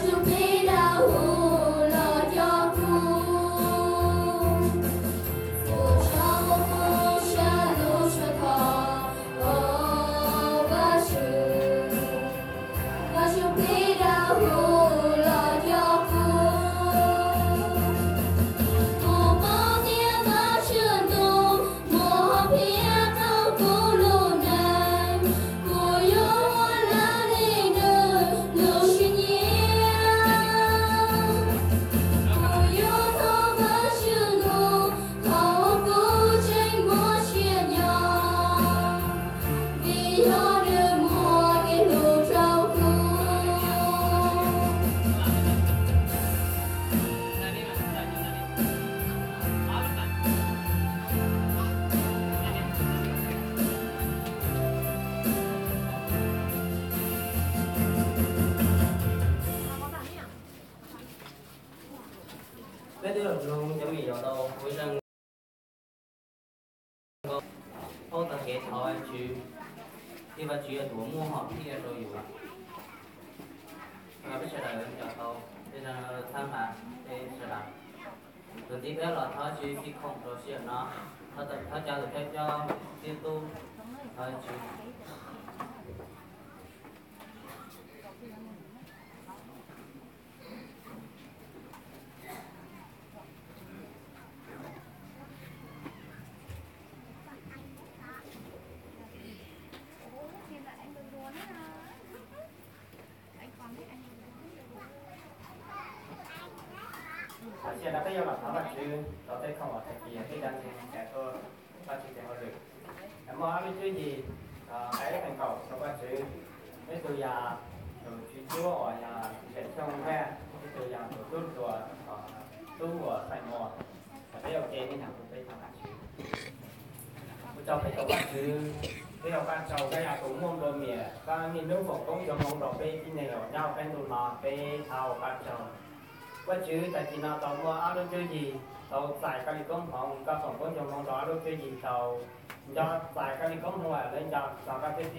Tus peb dag hu los coj kuv, tus tshaj kuv sab lub tsho thom, o Vajtswv, Vajtswv peb dag hu los coj kuv. Kuv paub tias Vajtswv ntuj muaj hom phiaj rau kuv lub neej, kuv yuav ua raws li nws lub siab nyiam. Kuv yuav thov Vajtswv ntuj, thov kuv tseem muaj sia nyob, vim yog nws muaj kev hlub rau kuv. Peb twb los mloog cov me nyuam tau ua ib zaj nkauj paub txog kev thov Vajtswv, thiab Vajtswv yog tus uas muaj hom phiaj rau yus. Peb sawv daws nco tau tej zaj no txhawb nqa peb sawv daws. Tus ntxiv peb los thov Vajtswv fij khoom rau sij hawm no, thov caw tus thawj coj Txiaj Tub thov Vajtswv. Tam sim no peb yuav los thov Vajtswv rau tej khoom uas tag kis peb cov ntseeg tau tuaj Vajtswv tes hauj lwm. Muaj ob lub cuab yig, qhia ib feem kaum rau Vajtswv. Ib tug yog tus tswv cuab uas yog Zem Xyooj Vaj, ib tug yog tus tub hluas, tub uas Xaim Muas. Peb ua ke nej nrog kuv peb thov Vajtswv. Ua tsaug peb tus Vajtswv, peb ua koj tsaug, koj yog tus muaj nplua mias, koj niaj hnub foom koob cov hmoov rau peb tib neeg uas nyob hauv qab ntuj no, peb thov ua koj tsaug. Vajtswv, tag kis no tau muaj ob lub cuab yig tau txais koj li koob hmoov, koj foom koob cov hmoov rau ob lub cuab yig tau nco txais koj li koob hmoov, lawv nco txog koj thiab